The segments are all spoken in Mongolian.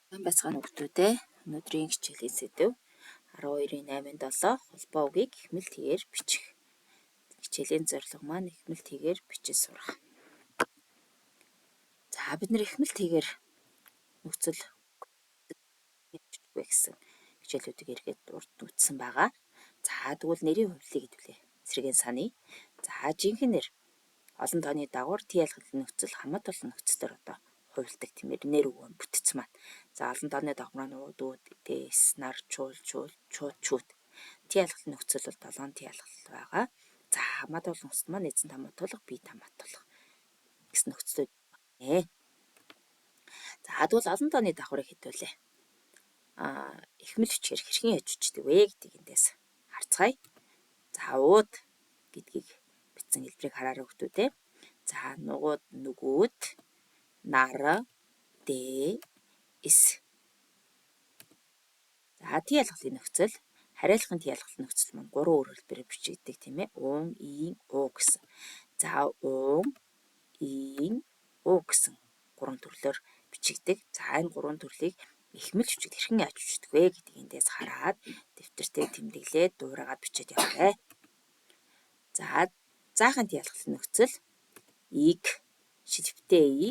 Сайн байцгаана хүмүүстээ. Өнөөдрийн хичээлийн сэдэв 12-ийн 8-7 холбоо үгийг эхмэл тэгээр бичих. Хичээлийн зорилго маань эхмэл тэгээр бичиж сурах. За бид нар эхмэл тэгээр нөхцөл вэ гэсэн хичээлүүдийг эргээд урд үзсэн байгаа. За тэгвэл нэрийн хувиллыг хэдүүлээ сэргээн саная. За жинхэнэ нэр олон тооны дагавар тий ялгалын нөхцөл хамаат болон нөхцлөөр одоо хувилдаг тийм нэр үг бүтц маань. За олон тооны дагавар нь ууд, үүд, дэс, нар, чуул, чуул, чууд, чүүт. Тий ялгалын нөхцөл бол 7 тий ялгал байгаа. За хамаат болон нөхцөл маань эзэн тамаатуулах, бие тамаатуулах гэсэн нөхцлүүд байна. За тэгвэл олон тооны давхрыг хэдүүлээ. Эхмэл хүчээр хэрхэн яаж хүчдэг вэ гэдгийг эндээс харцгаая. За ууд гэдгийг бичсэн хэлбэрийг хараарай хүмүүстээ. За нугууд, нүгүүд, нар, дэ, эс. За тий ялгалын нөхцөл, хариалахын тий ялгалын нөхцөл маань гурван өөр хэлбэрээр бичигддэг тийм ээ. Уун, ийн, уу гэсэн. За уун, ийн, уу гэсэн гурван төрлөөр бичигдэг. За энэ гурван төрлийг эхмэл хүчээр хэрхэн яаж бичдэг вэ гэдгийг эндээс хараад дэвтэртээ тэмдэглээд дуурайгаад бичээд яваарай. За заахын тий ялгалын нөхцөл иг, шилбтэй и,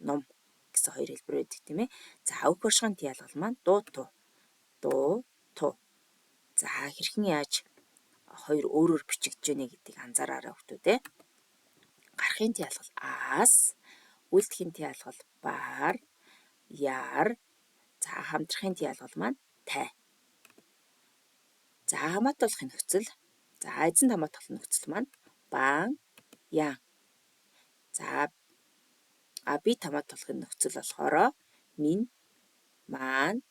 ном гэсэн хоёр хэлбэр байдаг тийм ээ. За өөх оршихын тий ялгал маань дуу туу. Дуу туу. За хэрхэн яаж хоёр өөрөөр бичигдэж байна гэдгийг анзаараарай хүмүүстээ. Гарахын тий ялгал аас, үлдэхин тий ялгал бар, яар. За хамтрахын тий ялгал маань тай. За хамаатуулахын нөхцөл. За эзэн хамаатуулах нөхцөл маань баан, яан. За би хамаатуулахын нөхцөл болохоор минь, маань,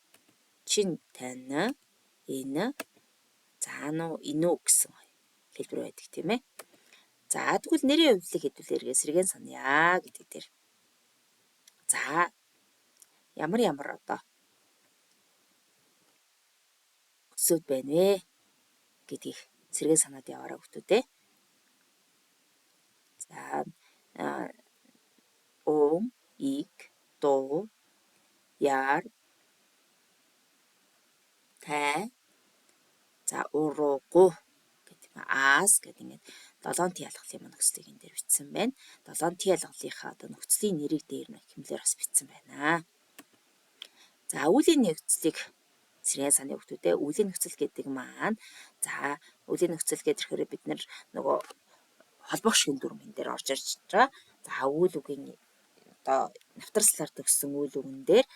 чин, тань, энэ, за нуу, инүү гэсэн хэлбэр байдаг тийм ээ. За тэгвэл нэрийн хувиллыг хэдүүлээ сэргээн саная гэдэг дээр. За ямар ямар одоо өсөд байна вэ гэдгийг сэргээн санаад яваарай хүмүүстээ. За уум, иг, дуу, яар, тай, за уруугу гэдэг юм. Аас гэдэг ингээд 7 тий ялгалын нөхцөлийг энэ дээр бичсэн байна. 7 тий ялгалынхаа одоо нөхцөлийн нэрийг дээр нь хэмлээр бас бичсэн байна. За үлийн нөхцөлийг сэргээн саная хүмүүстээ. Үлийн нөхцөл гэдэг маань за үлийн нөхцөл гэхээр бид нар нөгөө холбох шигэн дүрм энэ дээр орж ирж байгаа. За үйл үгийн одоо навтарслаар төгссөн үйл үгэн дээр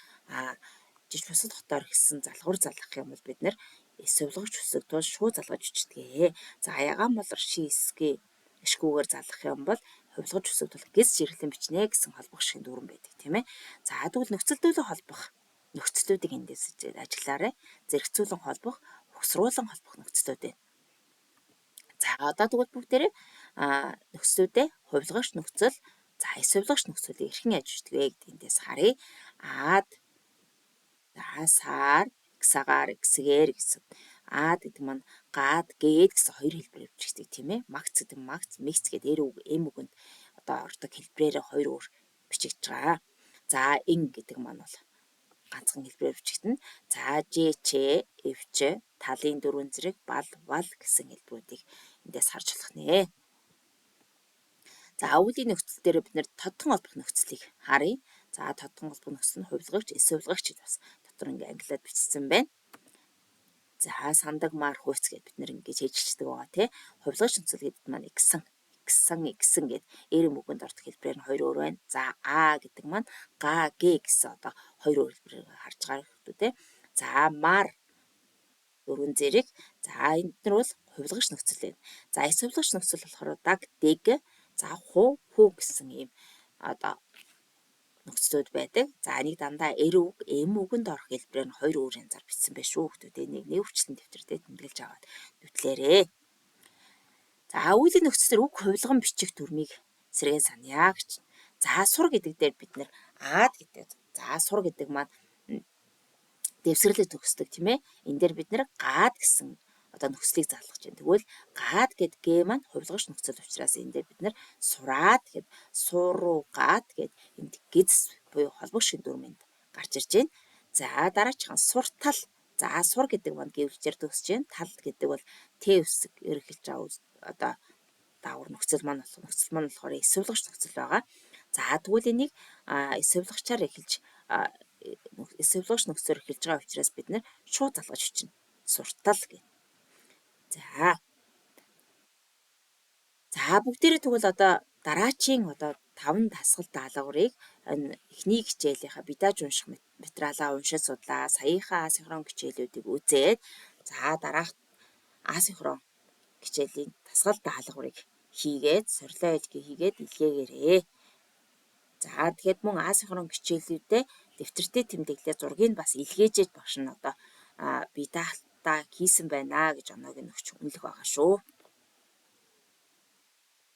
жиж бусад хотоор гэсэн залгуур залгах юм бол бид нар эс хувилгагч үсэг тул шууд залгаж бичдэг. За ягаан болор ши эсгээ ишгүүгээр залгах юм бол хувилгаж үсэг тул гэс жирэглэн бичнэ гэсэн холбох шигэн дүрм байдаг тийм ээ. За тэгвэл нөхцөлдүүлэн холбох нөхцлүүдийг эндээс ажиглаарай. Зэрэгцүүлэн холбох, угсруулан холбох нөхцлүүд байна. За одоо тэгвэл бүгдээрээ нөхцлүүдээ хувилгагч нөхцөл, за эс хувилгагч нөхцөлийг хэрхэн яаж бичдэг вэ гэдгийг эндээс харъя. Аад, за саар, гсагаар, гсгээр гэсэн. Аад гэдэг маань гад, гээд гэсэн хоёр хэлбэрээр бичигддэг тийм ээ. Магц гэдэг магц, мэгц гэдэг эр үг, эм үгэнд одоо ордог хэлбэрээр хоёр өөр бичигдэж байгаа. За ин гэдэг маань бол ганцхан хэлбэрээр бичигдэнэ. За ж, ч, эв, ч, талын дөрвөн зэрэг, бал, вал гэсэн хэлбэрүүдийг эндээс харж болох нэ. За өвлийн нөхцөл дээр бид нэр тодхон холбох нөхцөлийг харъя. За тодхон холбох нөхцөл нь хувилгагч, эс хувилгагч гэж бас дотор ингээ ангилаад бичсэн байна. За сандаг маар хууц гэд бид нэр ингэж хэлждэг байгаа тий. Хувилгагч нөхцөл гэдэг маань гисэн гисэн гисэн гэд эрэм үгэнд ордог хэлбэрээр нь хоёр өөр байна. За а гэдэг маань га г гэсэн одоо хоёр өөр хэлбэрээр харж байгаа хэрэгтэй тий. За мар дөрвөн зэрэг. За энд нар бол хувилгагч нөхцөл байна. За эс хувилгагч нөхцөл болохоор даг, дэг, за хуу, хүү гэсэн ийм одоо нөхцлүүд байдаг. За энийг дандаа эр үг, эм үгэнд орох хэлбэрээр нь хоёр өөр янзаар бичсэн байх шүү хүмүүстээ. Энийг нэг өвчлэн дэвтэр дээр тэмдэглэж аваад нүтлээрээ. За үеийн нөхцлөөр үг хувилган бичих дүрмийг сэргээн саная гэж. За сур гэдэг дээр бид нэр аад гэдэг. За сур гэдэг маань дэвсгэрлэг төгсдөг тийм ээ. Энэ дээр бид нэр гад гэсэн одоо нөхцөлийг залгаж байна. Тэгвэл гад гэд г маань хувилгагч нөхцөл учраас энэ дээр бид нэр сураад гэд суруугаад гэд энд гэз буюу холбогч шин дүрмэнд гарч ирж байна. За, дараачих нь суртал. За, сур гэдэг маань гэвлжээр төгсөж байна. Тал гэдэг бол Т үсэг эргэлж байгаа одоо даавар нөхцөл маань болох нөхцөл маань болохоор эсвлэгч нөхцөл байгаа. За, тэгвэл энийг эсвлэгчээр эхэлж эсвлэгч нөхцөөр эхэлж байгаа учраас бид нэр шууд залгаж өчнө. Суртал гэх. За. За, бүгдээрээ тэгвэл одоо дараачийн одоо 5 дасгал даалгаврыг эхний хичээлийнхаа бидааж унших материалаа уншиж судлаа. Саяынхаа асинхрон хичээлүүдийг үзээд, за, дараах асинхрон хичээлийн дасгал даалгаврыг хийгээд, сорилоо илгээ хийгээд илгээгээрэй. За, тэгэхээр мөн асинхрон хичээлүүдээ дэвтэртээ тэмдэглээ, зургийг бас илгээжээж багш нь одоо би даалтаа хийсэн байна гэж оноог нь өгч үнэлэх байгаа шүү.